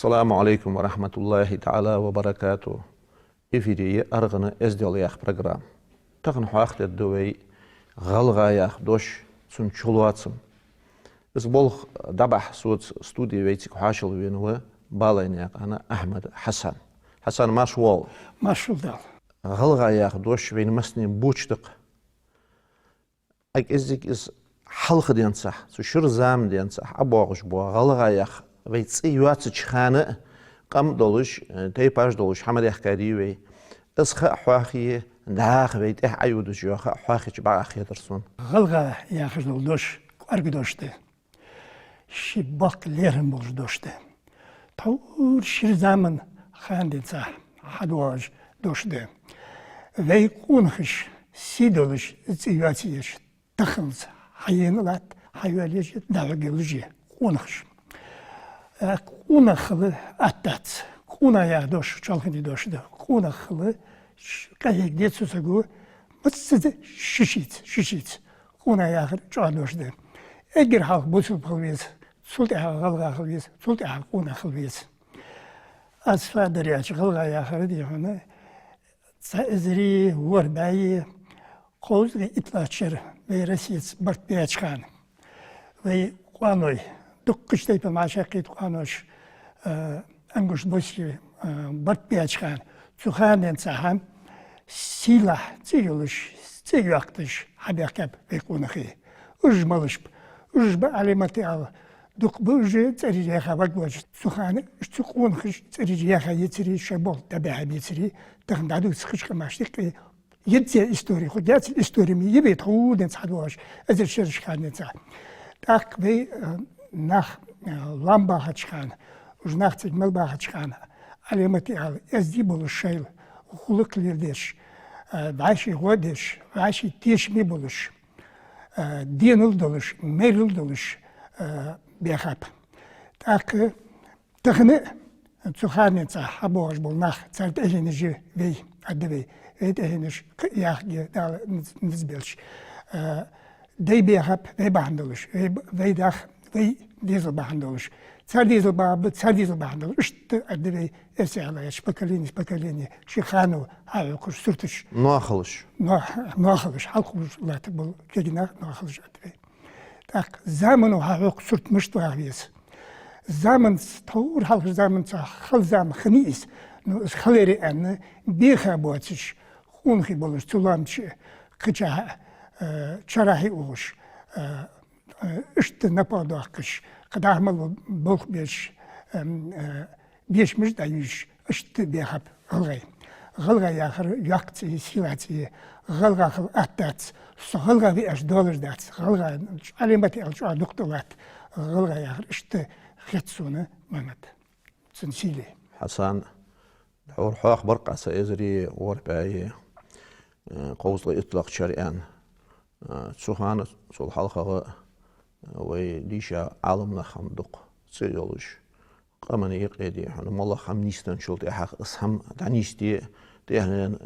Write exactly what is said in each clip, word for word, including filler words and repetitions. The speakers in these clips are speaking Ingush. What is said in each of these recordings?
Ассаламу Ӏалайкум ва рахьматуллахӀи таӀала ва баракатухӀ. Эфире я «АргӀан эздел» яха программа. Тахан хьоахадергда вай «ГӀалгӀай» яха дош, цун чулоацам. Из болх дӀабахьа соца студе вайцига хьоашалгӀа вена ва Балайнаькъан Ахьмад Хьасан. Хьасан, марша воагӀалва. Маршал дала. «ГӀалгӀай» яха дош вайна массанена боча да-кх. А кӀезига из хьалха денз, цу шира заман денз ӀобоагӀаш бола «ГӀалгӀай» яха вай цӀи йоацача хана а къам долаш, э, тайпаш долаш хьа ма даьхкадий вай. Из ха а хьоахае, дӀахо вай тӀехьа Ӏойодаш йола ха а хьоахайича бакъахьа хетар сона. «ГӀалгӀай» яхаш дола дош кӀоарга дош да. Ший боккха лерхӀам болаш дош да. Тхьовра шира заман хана денз хьадоагӀаш дош да. Вай къонахаш сий долаш цӀи йоацаеш, таханлаца хьаена латт, хьайоалаеш, дӀахьоргйолаш я къонахаш. Э, къонах хила атта дац. Къонах яха дош чоалхане дош да. Къонах хила ш-, къахьега деза цу саго, массаза ший-шийца, ший-шийца. Къонах яхар чӀоагӀа дош да. Эггара хьалха бусалба хила веза, цул тӀехьагӀа гӀалгӀа хила веза, цул тӀехьагӀа къонах хила веза. Аз фу дар аьлча, «ГӀалгӀай» яхар, дий хьона, цхьа эзари ворхӀ бӀаьи кховзткъеи итталагӀча шера вай Россеца барт баьча хана, вай къоаной, дуккхача тайпан маӀа шаккхийта къоанош, э, Ангушт Босси, э, барт баьча хана, цу хана денз хьа сийлахь цӀи йолаш, цӀи йоаккхаш хьабаьхкаб вай къонахий. Уж малаш ба? Уж ба Ӏаламат аьнна, дукха ба уж цӀераш яьха варгвоацаш. Цу хана уж цу къонахий цӀераш яьха йицари, шоай болх дӀабаьха бицари, тахан дӀадувца кхыча къамашта юкъе йиц истори, хургьяц истори ма йий вай тхьовра денз хьадоагӀаш, эзар шераш хана денз. ТӀаккха вай, э, нах, э, лоам бахача хана, уж нах цига мел бахача хана, Ӏаламат аьнна, эздий болаш шоайла, гӀулакх леладеш, э, вӀаший гӀо деш, вӀаший тешаме болаш, э, денал долаш, майрал долаш, э, баьхаб. ТӀаккха тахан а цу хана денз хьабоагӀаш бола нах, цар тӀехьенаш я вай, аргда вай, вай тӀехьенаш кхы а яхаргья Дала низ, низ белча. Э, дай баьхаб вай бахьан долаш, вай б-, вай дах вай дезал бахьан долаш. Цар дезал баьхаб цар дезал бахьан долаш. Иштта, аргда вай, эрсий аьлча, поколени из поколени ший хано хьахьокхаш сурташ. Ноахалаш. Ноа-, ноахалаш, хьалкхувш латта бола кагий нах ноахалаш, аргда вай. ТӀаккха замано хьахьокх сурт мишта ваха веза? Заманца, тхьовра хьалхарча заманца хала зама хиннай из, но из хала яр аьнна, беха боацаш, къонахий болаш, цу лоам чу кхычахьа, э, чарахьа ухаш, э, э, иштта напагӀа доаккхаш, кхы дӀахо мел бола болх беш, эм, э, бешамаш дӀаюьйш, иштта баьхаб гӀалгӀай. ГӀалгӀай яхар йоккха цӀи я, сийлахь цӀи я. ГӀалгӀа хила атта дац. Со гӀалгӀа ва аьлча доалаш дац. ГӀалгӀа, Ӏаламат аьнна, чӀоагӀа дукха да латт. ГӀалгӀа яхар иштта хет сона, Мухьаммад. Цун сийле. Хьасан, тхьовра хьоахабаьр-кх аз, цхьа эзари ворхӀ бӀаьи, э, кховзткъеи итталагӀча шера аьнна. Э, цу хана, цул хьалхагӀа, э, вай дийша Ӏаламнах хӀама дукха цӀи йолаш, къаман юкъе, дий хьона, моллагӀа хӀама нийсденначул тӀехьагӀа из хӀама дӀанийсде, тӀехьенна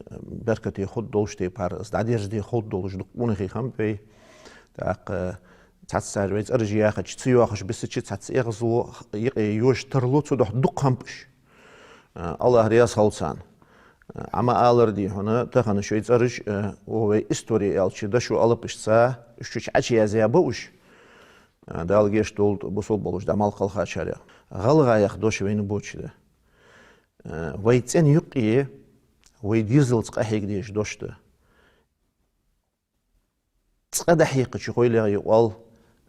беркате хургдолаш тайпара из дӀадерзаде хургдолаш дукха къонахий хиннаб вай. ТӀаккха цхьацца цар вай цӀераш яьхача, ца йоахаш бисача, цхьацца эгӀазло, юкъе йоша тарлу, цудухьа дукха хиннаб уж. Э, АллахӀ раьза хилва царна. Э, Ӏа ма аллара, дий хьона, тахан шоай цӀераш, э, укх вай истори аьлча, дошо алапашца, уж чу Ӏочуязъяь ба уж. Э, Дала гешт долда бусалба болаш дӀа мел кхелхачарех. «ГӀалгӀай» яха дош вайна боча да. Э, вай цӀен юкъе вай дезалца къахьега дезаш дош да. Цкъа дӀахьекхача хой легӀа я оал,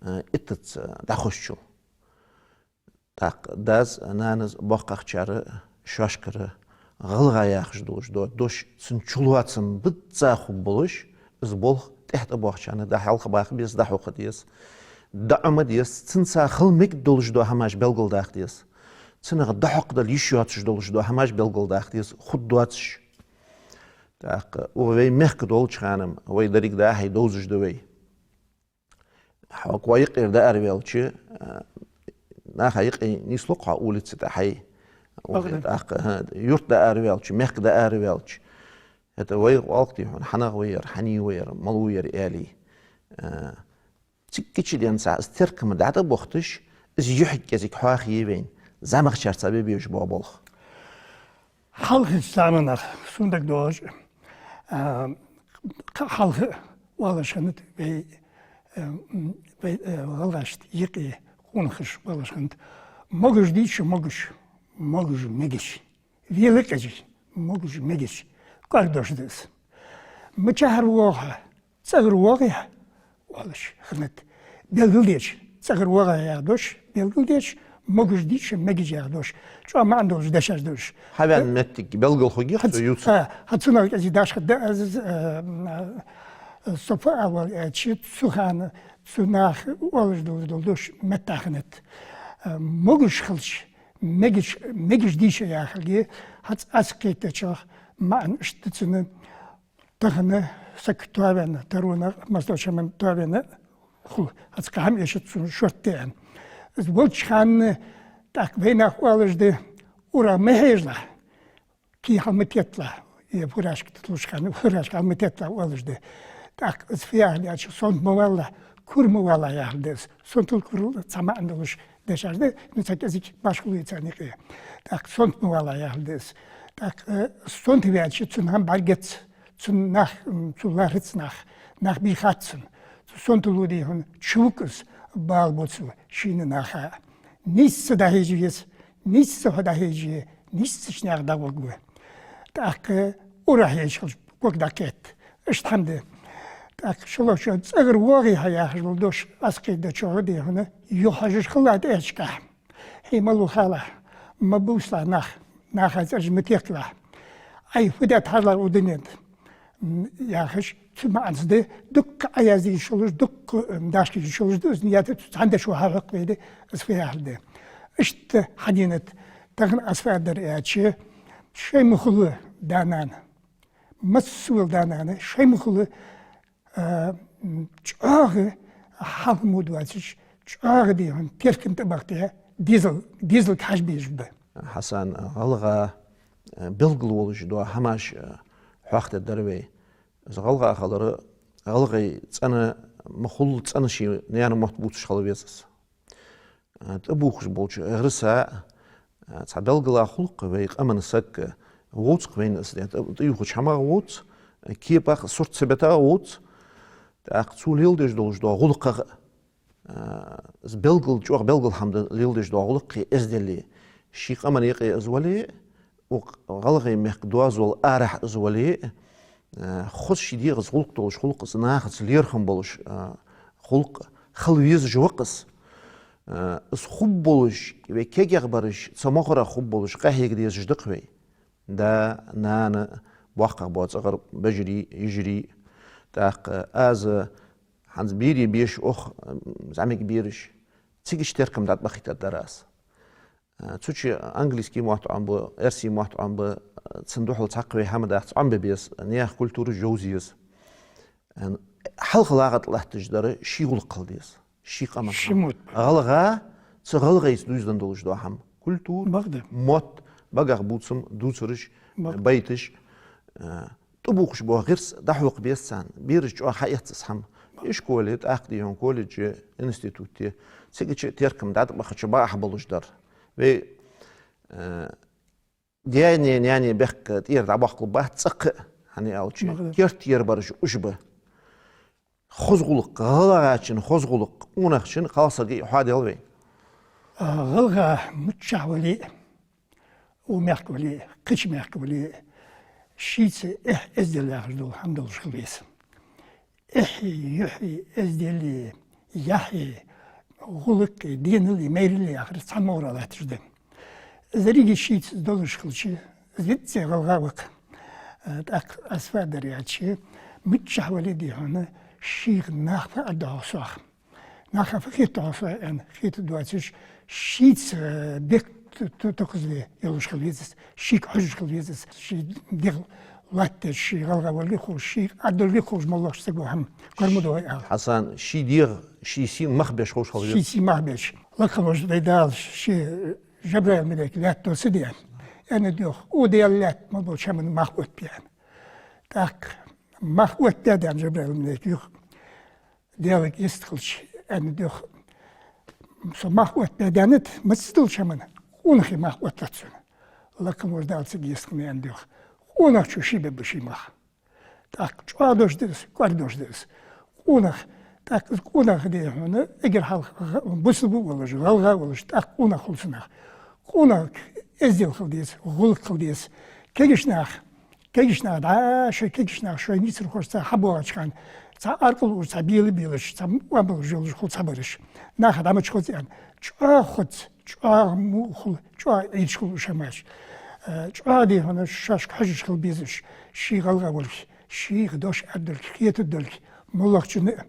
э, иттаза дӀахозачул. ТӀаккха дас, нанас, боккхагӀчар шоашкара «гӀалгӀай» яхаш долаш дола дош, цун чулоацам бизза хургболаш, из болх тӀехьа тӀабоагӀачарна дӀахьалха баха беза, дӀахьокха деза, дӀаӀома деза, цунца хила мегаргдолаш дола хӀамаш белгалдаха деза, цунах дӀахьокхадала йиш йоацаш долаш дола хӀамаш белгалдаха деза, хургдоацаш. ТӀаккха укх вай мехка долча хана-м вай деррига дӀа-хьа довзаш да вай. Хьо кхо юкъера дӀаараваьлча, э, наха юкъе нийслу-кх хьо улица тӀа хьай. Бакъда. ТӀаккха, хӀа, юрта дӀаараваьлча, мехка дӀаараваьлча, хӀаьта вайх оал-кх, дий хьона, хьанагӀа ва ер, хьанне ва ер, малав ер аьле. Э, цигача денз из теркам дӀатӀабохийташ, из юхь кӀезига хьоахае вайна. зӀамагӀчарца бе безаш бола болх? Хьалхарча заманах сона дагадоагӀаш, а, кхы хьалха оалаш хиннад вай, а, м, вай, а, гӀалгӀашта юкъе къонахаша оалаш хиннад: «Могаш дийша, могаш, могаш мегаш. Вела къежа, могаш мегаш». КӀоарга дош да из. Мичахьара воагӀа хьо, цӀагӀара воагӀий хьо, оалаш хиннад. Белгалдеш, цӀагӀара воагӀий хьо яха дош белгалдеш, могаш дийша, мегаш яха дош. ЧӀоагӀа маӀан долаш дешаш да уж. Хьавена моттиг белгала хургья цо ювцар. А, хьа цунах кӀезига дашха да аз, а, а, со фу оал аьлча, цу хана цу наха оалаш дола, дола дош меттахиннад. А, могаш хилча, мегаш, мегаш дийша яхилга, хӀанз аз кхетачох маӀан иштта да цун: тахан саг тоавенна, таронах, массадолча хӀаман тоавенна хул, хӀанз кхы хӀама эшац цунна шортта аьнна. Из волча хана тӀаккха вай нах оалаш да: «Ура ма хьежалахь, кий хьал ма тетталахь». Е фуражка тӀа туллача хана фуражка хьал ма тетталахь оалаш да. ТӀаккха из фу яхилга аьлча, сонта ма валалахь, кура ма валалахь яхилга да из. Сонтал, курал цхьа маӀан долаш дешаш да, ну, цхьа кӀезига башхало я царна юкъе. ТӀаккха сонта ма валалахь яхилга да из. ТӀаккха, э, сонта ваьлча, цун хӀама бӀаргагац, цун нах, м, цо лархӀац нах, нах бийхац цунна. Цу сонтало, дий хьона, чувуг из, бала боцал шийна наха. Нийсса дӀахьежа веза, нийсса хьо дӀахьеже, нийсса ший наьха дӀагӀоргва. ТӀаккха ура хьежа хилча, ког дӀакхет. Иштта хӀама да. ТӀаккха шоллагӀчоа: «ЦӀагӀара воагӀий хьо» яхаш дола дош аз кхетадечох, дий хьона, юха хьожаш хилалахь тӀехьашкахь. Хье ма лохалахь, ма бувсалахь нах, наха цӀераш ма текхалахь. Ӏа фу даьд хьажалахь укх дунен тӀа, м, яхаш, цу маӀанца да, дукха Ӏоязде йиш йолаш, дукха, м, дашха йиш йолаш да, из ният цу цхьан дешо хьахьокх вай да, из фу яхилга да. Иштта хьадийнад, тахан аз фу аргдар аьлча, шоай ма хулла да-нана, массавола да-нана, шоай ма хулла, а, м, чӀоагӀа хьалха мо доацаш, чӀоагӀа, дий хьона, теркам тӀабахийта, дезал-, дезалга хьажа безаш ба. Хьасан, гӀалгӀа, а, белгала волаш дола хӀамаш, а, хьоахадергдар вай. Из гӀалгӀа хилар, гӀалгӀай цӀена ма хулла, цӀена ший наьна мотт бувцаш хила веза из. А, тӀабувхаш болча гӀирса, а, цхьа белгала хул-кх вай къаман саг, вовз-кх вайна из, тӀа-, тӀаювхача хӀамах вовз, кепах, сурт ца бетах вовз. ТӀаккха цо леладеш долаш дола гӀулакхах, а, из белгала, чӀоагӀа белгала хӀама да леладеш дола гӀулакх, эздел. Ший къаман юкъе из вале, укх гӀалгӀай мехка доазол арахьа из вале, а, хоза ший дегӀаца гӀулакх долаш хул-кх из, нахаца лерхӀам болаш, а, хул-кх, хила везаш ва-кх из. А, из хургболаш, вай кегий бараш, цу мехках хургболаш къахьега дезаш да-кх вай. Да, нана, боккхагӀа бола цӀагӀара бежарий, йижарий. ТӀаккха аз хӀанз берий беш, ох, зӀамига бераш, цига иштта теркам дӀатӀабахийтаргдар аз. А, цу чу английски мотт Ӏомабу, эрсий мотт Ӏомабу, цун духьал цхьаккха вай хӀама дац, Ӏомабе беза, наьха культура жовза еза. А, хьалха лагӀа тӀа латташ дар ший гӀулакх хила деза, ший къаман хӀама. ГӀалгӀа, цу гӀалгӀайца дувзаденна долаш дола хӀама. Культура, мотт, багах бувца хӀама, дувцараш, байташ, а, тӀабувхаш бола гӀирс дӀахьокха беза царна, бераш чӀоагӀа хьаэц из хӀама. Ишколе, тӀаккха, дий хьона, колледже, институте, цига чу теркам дӀатӀабахача бакъахьа болаш дар. Вай, э, даьна, наьна бехк тӀера дӀабоаккхалургбац цӀаккха а, хӀана аьлча, керттера бараш уж ба. Хоза гӀулакх, гӀалгӀачун хоза гӀулакх, къонахчун, кхалсага хьоадел вай. А, гӀалгӀа миччахьа вале а, укх мехка вале а, кхыча мехка вале а, шийца эхь, эздел яхаш дола хӀама долаш хила веза. Эхьи, юхьи, эздели, яхьи, гӀулакхи, денали, майрали яхар цхьан могӀара латташ да. Из еррига шийца долаш хилча, из веза гӀалгӀа ва-кх. Э, тӀаккха аз фу аргдар аьлча, миччахьа вале а, дий хьона, шийх нах фу аргда-хьогӀ сох, наха фу хетта-хьогӀ сох аьнна хетаргдоацаш, шийца, э, бехк т-, т-, тохазле йолаш хила веза из, шийга хьожаш хила веза из, ший дегӀ латтадеш, ше гӀалгӀа валаргахьа ховш, шийга аргдоларгахьа ховш моллагӀча саго хӀама кара ма доагӀа аьнна. Хьасан, ший дегӀ, ший сий мах беш ховш хила веза. Ший сий мах беш. Лакха волча вай Дала ше Жабраил малейк лаьтта доссадаь, аьннад йоах: «Укх Даьла лаьтта мел болча хӀаман мах оттабе», аьнна. ТӀаккха мах оттабаьд аьнна Жабраил малейка юха, Даьлага йистхилча, аьннад йоах: «Со мах оттабаьд аьннад массадолча хӀаман, къонахий мах оттадац цунна. Лакха волча Дала цига езткъа ма аьннадий-хьогӀ. Къонахчо ше бергба ший мах. ТӀаккха чӀоагӀа дош да из, кӀоарга дош да из. Къонах, тӀаккха из къонах, дий хьона, эггара хьалха гӀа-, бусалба волаш, гӀалгӀа волаш, тӀаккха къонах хул цунах. Къонахага эздел хила деза, гӀулакх хила деза. Кагийча наха, кагийча наха дӀа, шоай кагийча наха, шоай нийсархошца хьабоагӀача хана, цхьа аркъал уж, цхьа бела белаш, цхьа оамал йолаш хул цхьабараш. Наха дӀа мича хоза аьнна, чӀоагӀа хоза, чӀоагӀа мух хул, чӀоагӀа Ӏийраш хул уж хӀамаш. Э, чӀоагӀа, дий хьона, шоашка хьожаш хила беза уж, ший гӀалгӀа волга, шийх дош ара долга, хетаргдолга, моллагӀчунна а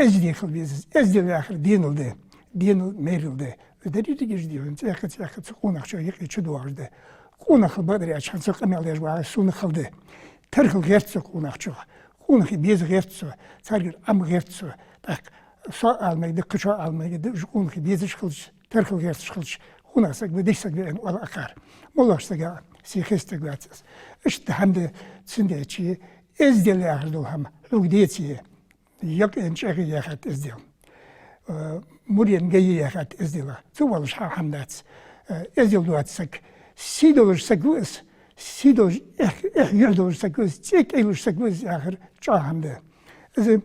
эздий хила беза из. Эздел яхар денал да, денал майрал да. Из деррига а, дий хьона, цӀаькха-цӀаькха цу къонахчоа юкъе чудоагӀаш да. Къонах хила бакъдар аьлча, хӀанз цо къамаьл деш вагӀаш сона хала да. Теркал гӀерт цо къонахчох. Къонахий беза гӀерт цо, царгара Ӏомаде гӀерт цо. ТӀаккха со ала мегаргда, кхычо ала мегаргда, уж къонахий безаш хилча, теркал гӀерташ хилча, къонах саг ва, дика саг ва аьнна оал акхар. МоллагӀча сага сий хеставергвац из. Иштта хӀама да, цудухьа эздел яхаш дола хӀама хьога деце, юкъе чӀоагӀа яхад эздел. Э, муре га яхад эздел. Цу волаш хьа хӀама дац. Э, эздел доаца саг сий долаш саг ва из, сий долаш, эхь, эхь-юхь долаш саг ва из, цӀи кӀайлуш саг ва из яхар чӀоагӀа хӀама да. Из, э,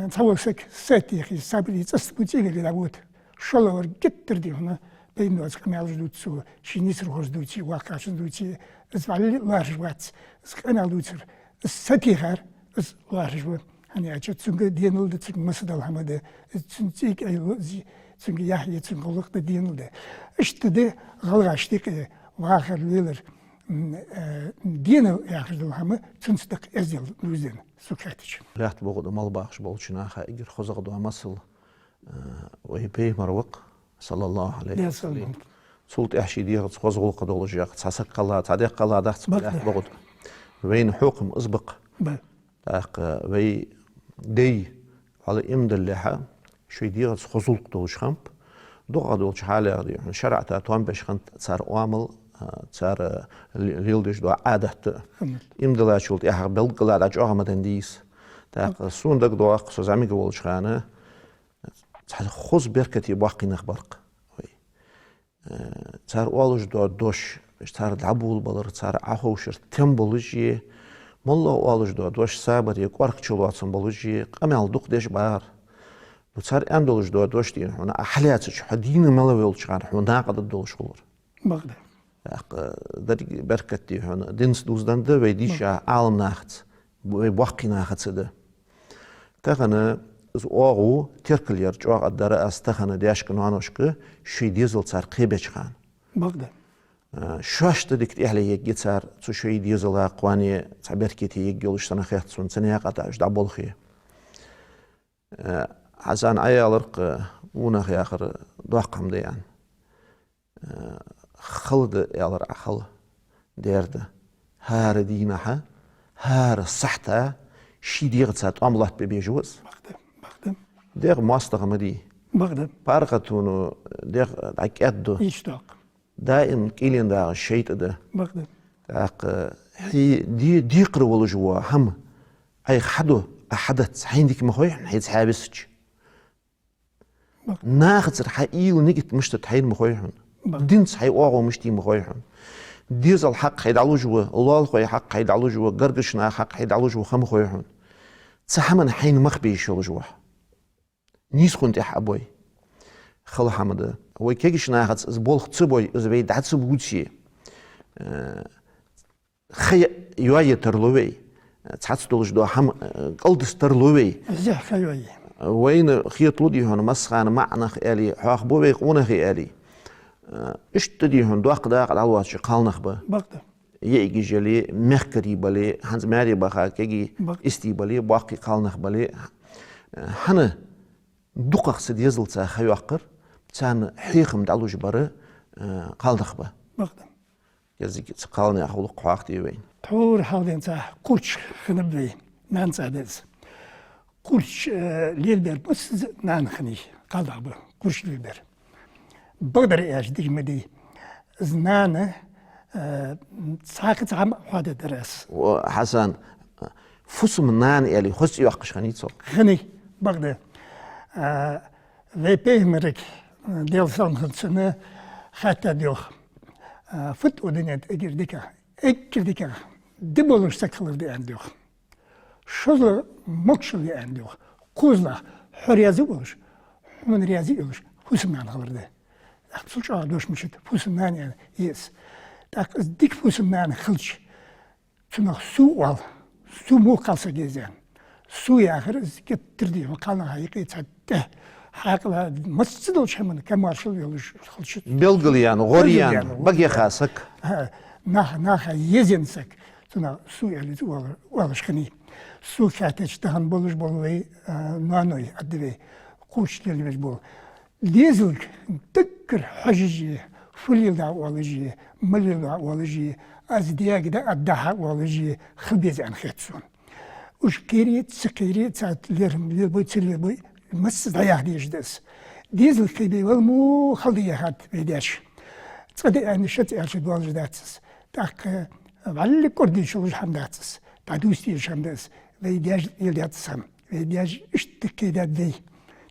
цхьавола саг сатийхе, сабаре, цӀастабу цӀийгара дӀавода. ШоллагӀвар геттара, дий хьона, пайдана доаца къамаьлаш дувц цо, ший нийсархошца дувце, воккхагӀчунца дувце, из вӀалла лоархӀаш вац, из къамаьл дувцар, из сатийхар, из лоархӀаш ва. ХӀана аьлча цунга денал да, цунга масса дола хӀама да, из цун цӀи кӀайлу, зи-, цунга яхь я, цунга гӀулакх да, денал да. Иштта да гӀалгӀашта юкъе вахар, лелар, м, э, денал яхаш дола хӀама, цунца тӀаккха эздел дувзаденна, сога хаьттача. Лаьтта бокъо да мел бахаш болча наха эггара хозагӀа дола масал, э, вай пайхамар ва-кх, саллаллахӀу Ӏалайхи ва саллам. Цул тӀехьа ший дегӀаца хоза гӀулакх долаш яха цхьа саг кхелла, цхьа дегӀ кхелла дац-кх, лаьтта бокъо да. Вайна хьокхам из ба-кх. ТӀаккха вай дай хьал имдаллехьа, шоай дегӀаца хоза гӀулакх долаш хиннаб. ДукхагӀа долча хьале, дий хьона, шарӀата тоам беш хиннад цар оамал, а, цар, а, ле-, леладеш дола Ӏадат а. Имдаллачул тӀехьагӀа белггала дӀачӀоагӀа ма деннадий из. ТӀаккха сона дагадоагӀа-кх, со зӀамига волча хана цхьа хоза беркате боккхий нах бар-кх вай. Э, цар оалаш дола дош, цар дӀаболабалар, цар Ӏоховшар тем болаш а, моллагӀа оалаш дола дош сабаре, кӀоарга чулоацам болаш а, къамаьл дукха деш бар. Ну, цар аьнна долаш дола дош, дий хьона, Ӏа хьалаьцача, хьо дийна мел волча хана хьона накъадаргдолаш хулар. Бакъда. ТӀаккха деррига беркат, дий хьона, динца дувзаденна да, вай дийша Ӏаламнахаца, вай боккхий нахаца да. Тахан из оагӀув теркалъяр чӀоагӀа дар аз тахан даьшка-ноаношка шоай дезал цар кхебеча хана. Бакъда. Э, шоашта дика тӀехьале ергья цар, цу шоай дезала кхоане цхьа беркате ергйолаш санна хет сона, цу наькъа тӀа уж дӀаболхе. Э, Хьасан, Ӏа аьлар-кх, э, къонах яхар доккха хӀама да аьнна. Э, хала да аьлар Ӏа, хала, дера да. ХӀара дийнахьа, хӀара сахьата ший дегӀаца тӀом латтабе безаш ва из. Бакъда, бакъда. ДегӀ моастагӀа ма дий. Бакъда. ПаргӀатоно дегӀ дӀакӀаьдду. Иштта да-кх. Даим кӀийлен дагӀа шайтӀа да. Бакъда. ТӀаккха хье де-, декхар волаш вола хӀама Ӏайха хьаду, Ӏа хьадац, хьайна дика ма хой хьона, хьайца хьависача. Бакъ. Нахацара хьа уйла, нигат мишта да хьайна ма хой хьона. Бакъ. Динца хьай оагӀув мишта я ма хой хьона. Дезала хьакъ хьай дӀалуш ва, лоалахой хьакъ хьай дӀалуш ва, гаргарча наьха хьакъ хьай дӀалуш ва, ха ма хой хьона. Цу хӀаман хьайна мах бе йиш йолаш ва хьо. Нийсхо тӀехьа Ӏобой. Хала хӀама да. Вай кагийча нахаца из болх ца бой, из вай дӀа ца бувце, э, ха йоае тарлу вай, цхьацца долаш дола хӀама, э, кӀалдиса тарлу вай. Зехьа ха йоае. Вайна хеталу, дий хьона, массахана маӀа нах аьле, хьоахабу вай къонахий аьле. Э, иштта, дий хьона, доккха дакъа дӀалоацаш кхалнах ба. Бакъда. ЙиӀигаш яле, мехкарий бале, хӀанз маьре баха кагий, бакъ, истий бале, боккхий кхалнах бале, э, хӀана дукхагӀа цу дезалца ха йоаккхар, царна хьехам дӀалуш бар, э, кхалнах ба. Бакъда. Кхы цу кхалнаьха гӀулакх хьоахаде вайна. Тхьовра хьалха денз цхьа кхурч хиннаб вай, нана цӀа деза. Кхурч, э, лелабер массаза нана хиннай, кхалнах ба кхурч лелабер. Бакъдар аьлча, дика ма дий. Из нана, э, цхьаькха цхьа хӀама хьоадаьдар аз. О, Хьасан, фусам-нана аьле, хоза цӀи йоаккхаш хиннай цо? Хиннай, бакъда. Э, вай пайхамарга, э, Даьла салам хилда цунна, хаьттад йоах: А, фуд укх дунен тӀа эггара дикагӀа? Эггара дикагӀа ди болаш саг хилар да аьнна да йоах. ШозлагӀа могашал я аьнна да йоах. КхозлагӀа хьо раьза волаш, хьона раьза йолаш фусам-нана хилар да. ТӀаккха цул чӀоагӀа дош мичад, фусам-нана я аьнна еза. ТӀаккха из дика фусам-нана хилча, цунах «сов» оал, «сов» мо кхалсаг еза аьнна. «Сов» яхар из геттара дий хьона кхалнаха юкъе цхьа тӀехьа хьаькъала массадолча хӀаман камаьршал йолаш хилча, белгалъяьнна, гӀоръяьнна, белгалъяьнна, багеха саг. А, наха, наха еза саг, цунах «сов» аьле из оал-, оалаш хиннай. Сога хаьттача, тахан болаш бола вай, а, ноаной, аргда вай, кхуврча лелабеш бола. Дезалга даггара хьожаш а, фу леладу оалаш а, ма леладу оалаш а, аз даьга дӀааргда оалаш а хила беза аьнна хет сона. Уж кхийрий, ца кхийрий, царца лерхӀам лелабой, ца лелабой, массаза дӀаяха дезаш да из. Дезалга кхебе вала мо хала да яхад вай даьша. Цкъа да аьнна, шозза аьлча доалаш дац из. ТӀаккха вӀалла кӀордийча йолаш хӀама дац из. ДӀадувца дезаш хӀама да из. Вай даьша леладаьд из хӀама. Вай даьша иштта кхедаьд вай.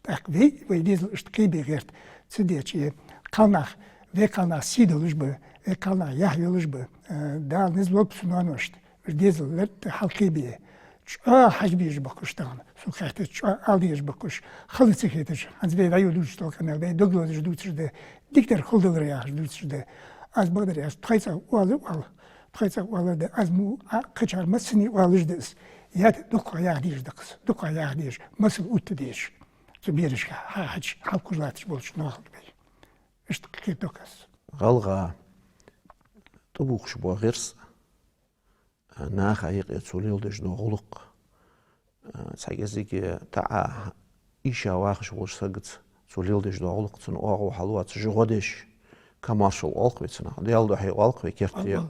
ТӀаккха вай, вай дезал иштта кхебе гӀерт. Цудухьа кхалнах, вай кхалнах сий долаш ба, вай кхалнах яхь йолаш ба. Э, Дала низ лолба цу ноаношта. Уж дезал лаьрхӀа хьалкхебе. ЧӀоагӀа хьажа безаш ба-кх уж тахан. Сога хаьттача, чӀоагӀа ала дезаш ба-кх уж. Хала ца хеташ. ХӀанз вай дӀайоагӀа дувцаш дола къамаьл, вай дог лазаш дувцаш да. Дикадар хала далар яхаш дувцаш да. Аз бакъдар аьлча, тхоай цӀагӀа оалар оал. Тхоай цӀагӀа оалар да. Аз мо а кхычар массане оалаш да из. Ят дукха яха дезаш да-кх из. Дукха яха дезаш. Масал отта дезаш. Цу берашка хьа-, хьача хьалкхувш латташ болча нахага бе. Иштта кхетаду-кх аз. ГӀалгӀа тӀабувхаш бола гӀирс, наха юкъе цо леладеш дола гӀулакх, цхьа кӀезига таӀа ийша вахаш волча сагаца цо леладеш дола гӀулакх, цун оагӀув хьалоацаш гӀо деш, камаьршал оал-кх вай цунах, Даьла духьа оал-кх вай керте.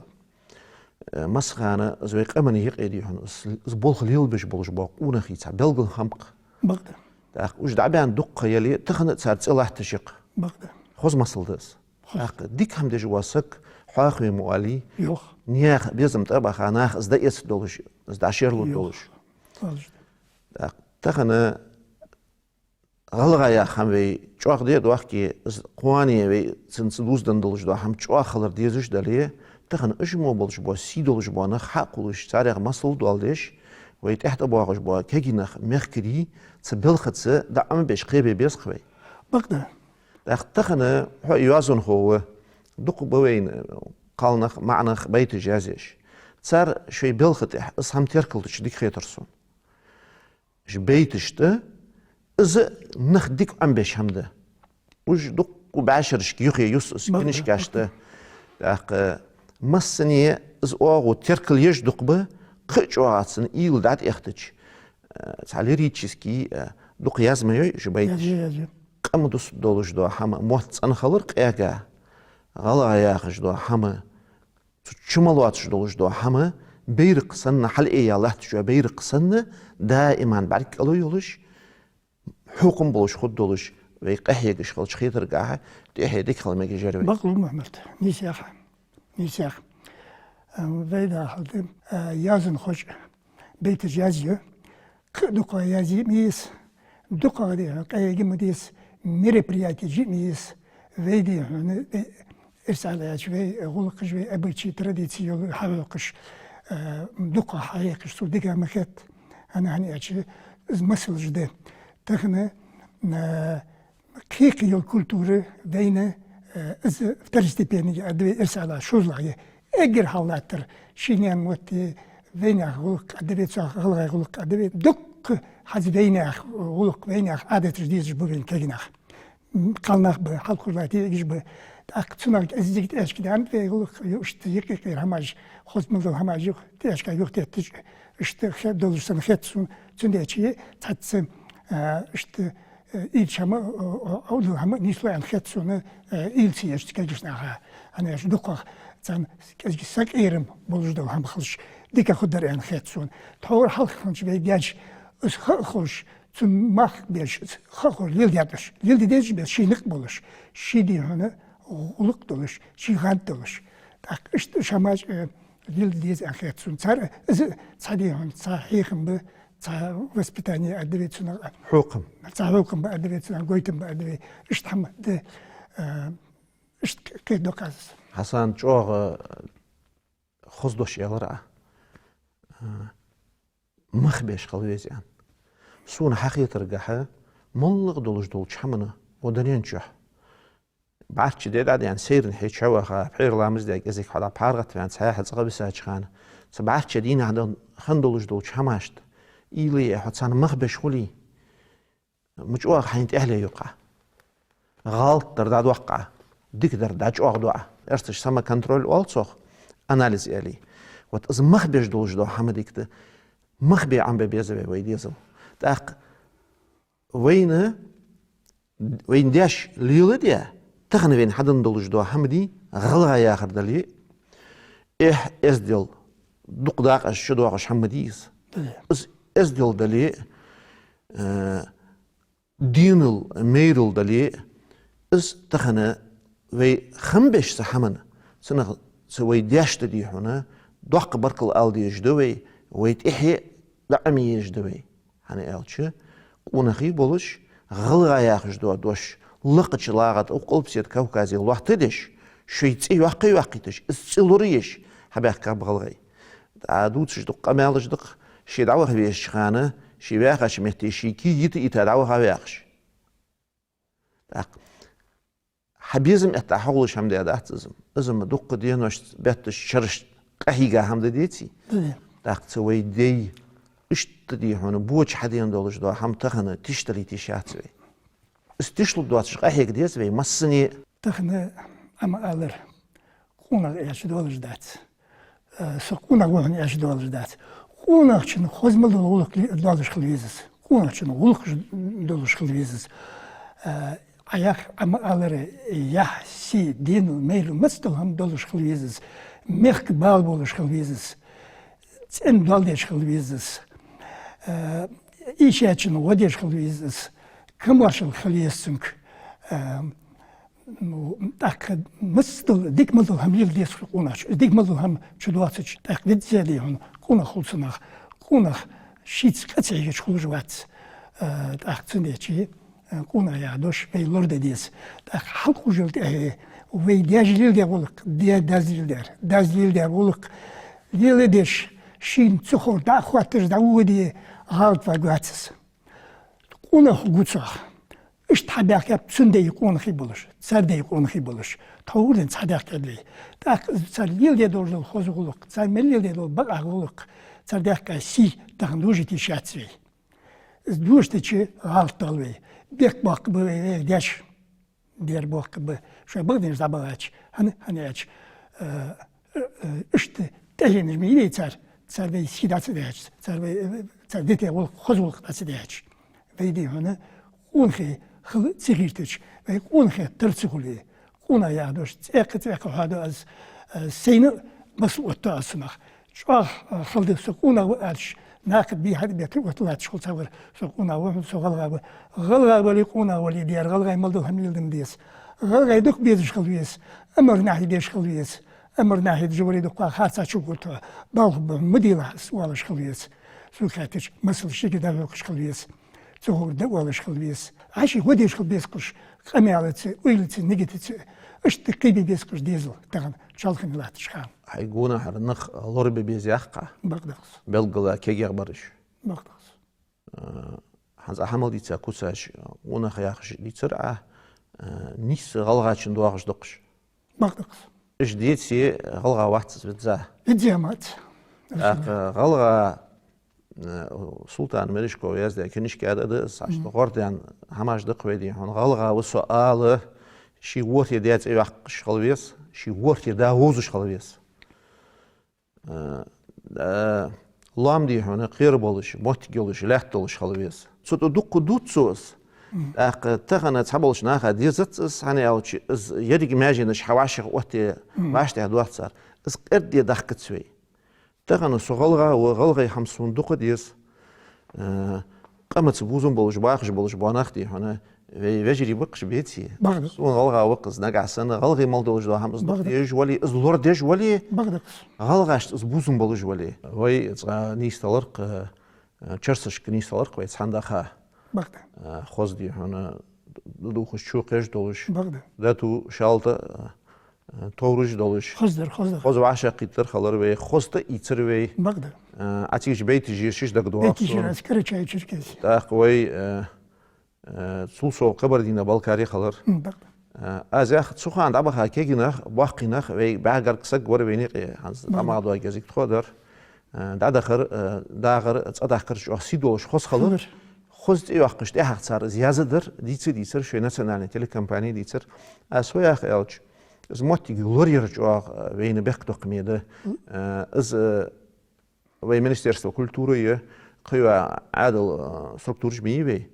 Э, массахана из вай къаман юкъе дий хьона, из, из болх лелабеш болаш бола къонахий цхьа белгала хӀама-кх. Бакъда. ТӀаккха уж дӀабаьнна дукха яле, тахан а цар цӀи латташ я-кх. Бакъда. Хоза масал да из. Хоза. ТӀаккха дика хӀама деш вола саг хьоахаве ма оалий. Йоах. Наьха безам тӀабаха, наха из дӀаэца долаш, из дӀашерла долаш. Йоах. Долаш да. ТӀаккха тахан гӀалгӀа яха хӀама вай чӀоагӀа де а доахке, из кхоане вай цунца дувзаденна долаш дола хӀама чӀоагӀа хилар дезаш дале, тахан уж мо болаш бола, сий долаш бола нах хьакхувлаш, царех масал доаладеш, вай тӀехьа тӀабоагӀаш бола кегий нах, мехкарий, цу балхаца дӀаӀомабеш кхебе беза-кх вай. Бакъда. ТӀаккха тахан хьо йоазонхо ва, дукха ба вайна кхалнах, маӀанах байташ язъеш. Цар шоай балха тӀа из хӀама теркалдича дика хетар сона. Уж байташ тӀа из нах дика Ӏомабеш хӀама да. Уж дукха бӀаьшерашка юхе юс из, бакъда, книжкаш тӀа. ТӀаккха массане из оагӀув теркал еш дукха ба, кхы а чӀоагӀа цун уйла дӀатӀаэттача, э, цхьа лирически, э, дукха яз ма йой уж байташ. Яз йой, яз йой. Къам дусаргдолаш дола хӀама, мотт цӀена хилар къега, гӀалгӀа яхаш дола хӀама, цу чу мел лоацаш долаш дола хӀама, байракх санна, хьалъайя латташ йола байракх санна, даиман бӀарга кӀал йолаш, хьокхам болаш хургдолаш, вай къахьегаш хилча хетаргахьа, тӀехье дика хила мегаш яр вай. Бакъ лу, Мухьмад, нийса яхар. Нийса яхар. Ам, вай дӀахо, а, йоазонхоша байташ язъю. Кхы а дукха язъе ма еза, дукха а дий хьона къахьега ма деза, мероприятеш е ма еза. Вай дий хьона, э, эрсий аьлча, вай гӀулакхаш, вай обычай, традици йола хьахьокхаш, э, дукха хьахьекхаш, цо дика ма хет. ХӀана, хӀана аьлча, из масалаш да. Тахан, э, кхы-кхы йола культура вайна, э, из второстепенный, а, да вай эрсий аьлча, шозлагӀа я. Эггара хьалха латтар ший наьна мотт, вайнаьха гӀулакх, а, да вай цох, гӀалгӀай гӀулакх, а, да вай. Дукха хӀанз вайнаьха гӀулакх, вайнаьха Ӏадаташ дезаш ба вайна кегий нах. Кхалнах ба, хьалкхувш латта эгаш ба. ТӀаккха цунах кӀезига тӀехьашка даьннад вай гӀулакх, иштта юкъе-юкъера хӀамаш, хоза мел дола хӀамаш юха тӀехьашка юхатетташ, иштта хи долаш санна хет сона, цудухьа цхьацца, а, иштта, э, уйла ца еш, э, э, уйла ца еш хӀама нийслу аьнна хет сона, э, уйла ца еш кегийча наха. ХӀана аьлча дукхагӀа царна кӀезига сакъерам болаш дола хӀама хилча, дика хургдар аьнна хет сона. Тхьовра хьалха хиннача вай даьша из ха а ховш, цун мах беш, из ха а ховш, леладаьд уж. Леладе дезаш бес, ший никъ болаш, ший дий хьона гӀулакх долаш, ший гӀанд долаш. ТӀаккха иштта уж хӀамаш, э, леладе деза аьнна хет сона. Цар, из цхьа дий хьона, цхьа хьехам ба, цхьа воспитание а да вай цунах. Хьокхам. Цхьа хьокхам ба а да вай цунах, гойтам ба а да вай. Иштта хӀама да, э, иштта кхетаду-кх аз. Хьасан, чӀоагӀа хоза дош аьлар Ӏа. Мах беш хила веза аьнна. Сона хьахетаргахьа, моллагӀа долаш долча хӀамана, во дунен чухь, бӀарчча ди дӀадаьнна, сайранна хье чу ваха, пхьера ламаз даь, кӀезига хьалха паргӀатваьнна, цхьаькха цӀагӀа висача хана, цу бӀарчча дийнахьа дан хинна долаш долча хӀамашта уйла е, хьо царна мах беш хуле, ма чӀоагӀа хьайна тӀехьле ю-кх Ӏа. ГӀалат дар дӀадоаккх Ӏа, дика дар дӀачӀоагӀду Ӏа. Эрсаша самоконтроль оал цох, анализ аьле. Вот из мах беш долаш дола хӀама дика да, мах бе Ӏомабе беза вай вай дезал. ТӀаккха вайна, вайна даьша леладаь, тахан вайна хьаденна долаш дола хӀама дий, гӀалгӀа яхар дале, эхь, эздел, дукха дакъа чудоагӀаш хӀама дий из. Из эздел дале, э, денал, майрал дале, из тахан вай хам беш цу хӀаман, цунах цу вай даьшта, дий хьона, доккха баркал ала дезаш да вай, вай тӀехье дӀаӀомае езаш да вай. ХӀана аьлча, къонахий болаш, гӀалгӀа яхаш дола дош, лакхача лагӀа тӀа, укх Къилбаседа Кавказе лоаттадеш, шоай цӀи йоккхий йоаккхийташ, из цӀи лораеш, хьабаьхкаб гӀалгӀай. ДӀа дувцаш да-кх къамаьлаш, да-кх, ше дӀаваха везача хана, ше ваьхача метте ше кий йита-йита дӀаваха ваьхаш. ТӀаккха хьа безам этта хьахулаш хӀама даь дац из-м. Из-м дуккха деношца, бетташца, шерашца къахьийга хӀама да, деций? Да. ТӀаккха цу вай даьй иштта, дий хьона, боча хьадена долаш дола хӀама тахан тиштале тешац вай. Из тишлургдоацаш къахьега деза вай массане. Тахан Ӏа ма аллара, къонах аьлча долаш дац. Э, со къонах ва хьона аьлча долаш дац. Къонахчун хоза мел дола гӀулакх ли-, долаш хила веза из. Къонахчун гӀулакхаш долаш хила веза из. Э, Ӏа яхар, Ӏа ма аллара, яхь, сий, денал, майрал, массадола хӀама долаш хила веза из. Мехка бала болаш хила веза из. ЦӀена доал деш хила веза из. Э, эшачунна гӀо деш хила веза из. Камаьршал хила еза цунга. Э, Ну, тӀаккха массадола дика мел дола хӀама леладе деза къонахчо. Из дика мел дола хӀама чудоацача, тӀаккха везза, дий хьона, къонах хул цу наха. Къонах шийца къа ца хьегача хулаш вац. Э, тӀаккха цудухьа, э, къонах яха дош вай лораде деза. ТӀаккха хьалкхужал тӀехье вай даьша леладаь гӀулакх, даь-, дас леладаьр, дас леладаь гӀулакх леладеш, шийна ца ховр дӀа а хотташ дӀаводе, гӀалат варгвац из. Къонах гу цох. Иштта хьабаьхкаб цун даьй къонахий болаш, цар даьй къонахий болаш. Тхьовра денз хьадаьхкад вай. ТӀаккха цар леладаь долаш дола хоза гӀулакх, цар мел леладаь дола бакъахьа гӀулакх, цар даьхка сий тахан дожийта йиш яц вай. Из дожийта гӀалат доал вай. Бехк боаккхаргба вай, вай даьша. Дера боаккхаргба, шоай бакъдеш дӀабахача, хӀана, хӀана аьлча, э, э, э, иштта тӀехьенаш ма йий цар, цар вай сий дӀа ца даьхьача, цар вай, э, цар дита гӀулакх, хоза гӀулакх дӀа ца даьхьача. Вай, дий хьона, къонахий хила ца гӀертача, вай къонахий тара ца хуле, къонах яха дош цӀаккха-цӀаккха хьоаду аз, э, сайна масал оттаду аз цунах. ЧӀоагӀа, а, хала да со къонах ва аьлча, наха бий хьа а бетта, отталатташ хул цхьабар, со къонах ва, со гӀалгӀа ва. ГӀалгӀа вале, къонах вале, дера гӀалгӀай мел дола хӀама леладе деза. ГӀалгӀай дукха безаш хила веза, амарнахьи деш хила веза. Амарнахьи деш вале, дукха харцахьа чугӀоргва тхо, балха ба, ма делахь из оалаш хила веза. Сога хаьттача, масал шийга дӀахьокхаш хила веза. Цу хӀура дӀаоалаш хила веза. Ӏа ший гӀо деш хила беза-кх уж, къамаьлаца, уйлаца, нигатаца. Иштта кхебе беза-кх уж дезал тахан чоалхане латтача хана. Хьай гонахьара нах лорабе беза яхаш. Бакъда-кх из. Белггала кегий бараш. Бакъда-кх из. Э, хӀанз Ӏа хӀама дийца куцаш, къонах яхаш дийцар Ӏа, э, нийсса гӀалгӀачун доагӀаш да-кх уж. Бакъда-кх из. Уж деце, гӀалгӀа вац из визза. Визза вац. ТӀаккха гӀалгӀа, э, Султан Мережков яздаь книжка да из, хьашт гӀордаьнна хӀамаш да-кх вай, дий хьона. ГӀалгӀа ва со ала, ший ворхӀе даь цӀи йоаккхаш хила веза, ший ворхӀе да вовзаш хила веза. Э, э, лоам, дий хьона, кхера болаш, моттиг йолаш, лаьтта долаш хила веза. Цу тӀа дукха дувц цо из. ТӀаккха тахан цхьаболча наха дезац из, хӀана аьлча из еррига маьженаш хьа вӀашагӀ отте, вӀаштӀехьа доацар. Из къерде дахкац вай. Тахан со гӀалгӀа ва, гӀалгӀай хӀама сона дукха деза. Э, къамаца бувзам болаш, бахаш болаш бола нах, дий хьона, вай вежарий ба-кх уж, беций. Бакъда. Сона гӀалгӀа ва-кх из, нагахьа санна гӀалгӀай мел долаш дола хӀама из дукха дезаш вале, из лорадеш вале, гӀалгӀашца из бувзам болаш вале. Вай цкъа нийсдалар-кх, э, черсашка нийсдалар-кх вай цхьан даха. Бакъда. Э, хоза, дий хьона, дувхаш, чу кхеш долаш. Бакъда. Дату, шалта, э, э, товраш долаш. Хоза дар, хоза дар. Хоза вӀашагӀкхийттар хилар вай, хоза тӀаийцар вай. Бакъда. Э, Ӏа цига бейташ йиш дагадоагӀа сона. Бейташ йиш, аз Карачаево-Черкесске. ТӀаккха вай, э, э, цул совгӀа Кабардино-Балкари хилар. М, бакъда. Э, аз яхар, цу хана дӀабаха кагий нах, боккхий нах, вай бӀаьхий гаргга саг вар вайна юкъе, хӀанз дӀа ма доагӀа, кӀезига тхо дар. Э, дӀадахар, э, дагӀар, цӀадахкар чӀоагӀа сий долаш хоза хилар. Хилар. Хоза цӀи йоаккхаш, тӀехьагӀа цар из яздаьдар, дийца дийцар, шоай национальни телекомпане дийцар. Аз фу йоах аьлча, из моттиг лораяр чӀоагӀа, э, вайна бехк доккха ма да. Э, из, э, вай Министерство культуры я, кхыйола Ӏаьдала, э, структураш ма йий вай.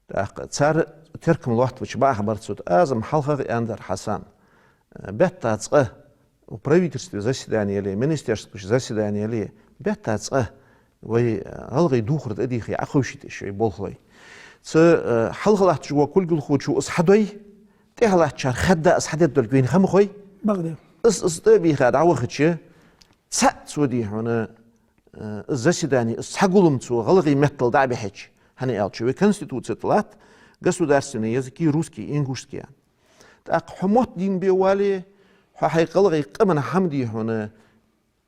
ТӀаккха цар теркам лоаттаваьча бакъахьа бар цо. Аз-м хьалхагӀа аьннадар, Хьасан, э, бетта цкъа, у правительстве заседани яле, министерстве заседани яле, бетта цкъа вай, э, гӀалгӀай дувхар тӀадийхе, Ӏоховшийта уж вай болхлой. Цу, э, хьалха латташ вола кулгалхочо из хьадой, тӀехьа латтачар хадда из хьадергдолга вайна ха ма хой. Бакъда. Из, из тӀабийха дӀавахача, цхьаъ цо, дий хьона, э, из заседани, из цхьа гулам цо гӀалгӀай меттала дӀа а бихьача, хӀана аьлча вай Конституце тӀа латт государственные языки русский и ингушский. ТӀаккха хьо мотт дийна бе вале, хьо хьай гӀалгӀай къаман хӀама, дий хьона,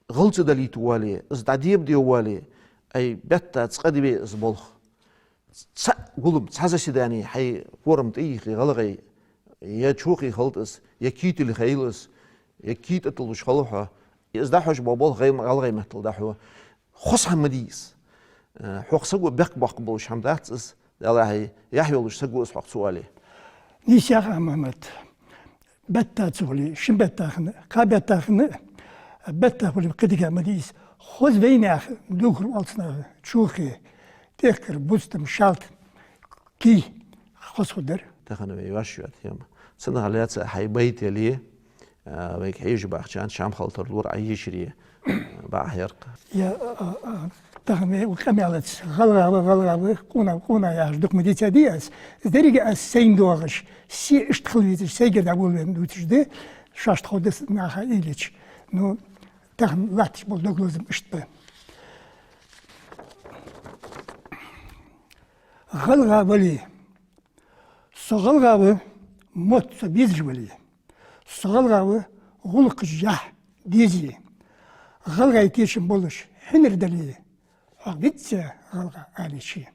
гӀалат ца далийта вале, из дӀадебаде вале, ай, бетта цкъа диве из болх. Цхьа гулам, цхьа заседани хьай форум тӀа йийхе гӀалгӀай, е чоахи хилда из, е кийтали хийла из, е кий тӀатуллаш хила хьо. Из дӀахьош бола болх гӀай-, гӀалгӀай меттала дӀахьо. Хоза хӀама ма дий из. Э, хьох саго бехк боаккхаш болаш хӀама дац из, Даллахьа, яхь йолаш саго из хьох ца оале. Нийса яхар, Мухьаммад. Бетта ца хуле, шин бетта хинна, кхо бетта хинна, бетта хуле, кхы дика ма дий из. Хоза вайнаьха, дувхар оалаш нах, чоахи, тӀехкар, бустам, шалта, кий, хоза хургдар. Тахан вай вӀашагӀкхетар тема. Цунах лаьца хьай байт яле, а, вайга хьежа бахачарна шамхалтар лур Ӏа ешаре, а, бакъахьа яр-кх. Я, а, а, тахан вай укх къамаьлаца, гӀалгӀа ва, гӀалгӀа ва, къона, къона яхаш дукха ма дийцадий аз. Из деррига аз сайна доагӀаш, се иштта хила везаш, сайгара дӀаволавенна дувцаш да, шоашта ховргда из наха уйла йича. Ну, тахан латташ бола дог лазам иштта ба. ГӀалгӀа вале, со гӀалгӀа ва, мотт со безаш вале. Со гӀалгӀа ва, гӀулакхаш яхь, дезе. ГӀалгӀай тешам болаш хьинар дале, хьох веза гӀалгӀа алийче.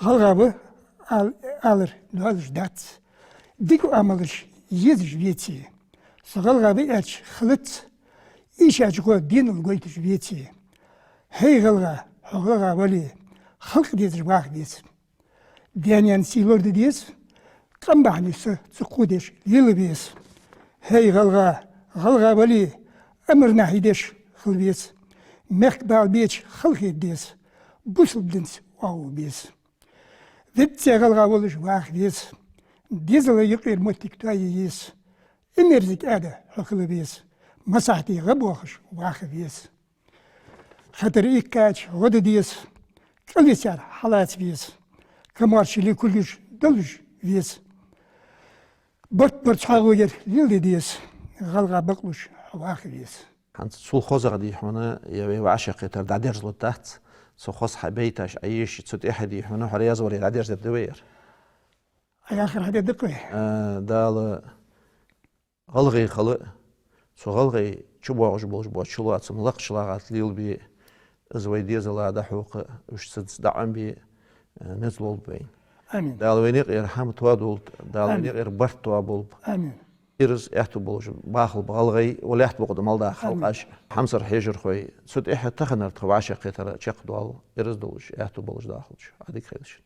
ГӀалгӀа ва ал-, алар доалаш дац, дика оамалаш езаш веце. Со гӀалгӀа ва аьлча хилац, ийшача гӀо денал гойташ веце. ХӀей, гӀалгӀа, хьо гӀалгӀа вале, халкъ дезаш ваха веза. Даь-наьна сий лораде деза, къам бахьане са ца кхувдеш лела веза. ХӀей, гӀалгӀа, гӀалгӀа вале, амарнахьи деш хила веза. Мехка бала беча халахетаргда деза, бусалба динца оагӀув беза. Веза гӀалгӀа волаш ваха веза. Дезала юкъера моттиг тоае еза. Имерза кӀаьда хьо хила веза. Массахьате гӀа боахаш ваха веза. Хатар иккхача гӀо де деза, кӀалвисар хьалаца веза, камаьршал кулгаш долаш веза. Барт-барт хьагӀо яр леладе деза, гӀалгӀа бакълуш хьо ваха веза. ХӀанз цул хозагӀа, дий хьона, е вай вӀашагӀкхетар дӀадерзалуш дац, цу хоза хьа байташ Ӏа ешача, цу тӀехьа, дий хьона, хьо раьза вале дӀадерзадергда вай ер. Ӏа яхар хьадергда-кх вай. А, Дала гӀалгӀай хила, цу гӀалгӀай чубоагӀаш болаш бола чулоацам лакхача лагӀа тӀа лелабе, из вай дезала дӀахьокха, уж цунца дӀаӀомабе, а, низ лулба вайна. Амин. Дала вайна юкъера хӀама тоадолда, Дала вайна юкъера барт тоаболба. Амин. Ираз, аьттув болаш бахалба гӀалгӀай, укх лаьтта букъа тӀа мел даха халкъаш, хьамсара хьежархой. Цу тӀехьа таханара тха вӀашагӀкхетар чакхдоал, ираз долаш, аьттув болаш дахалда шо. Ӏадика хийла шун.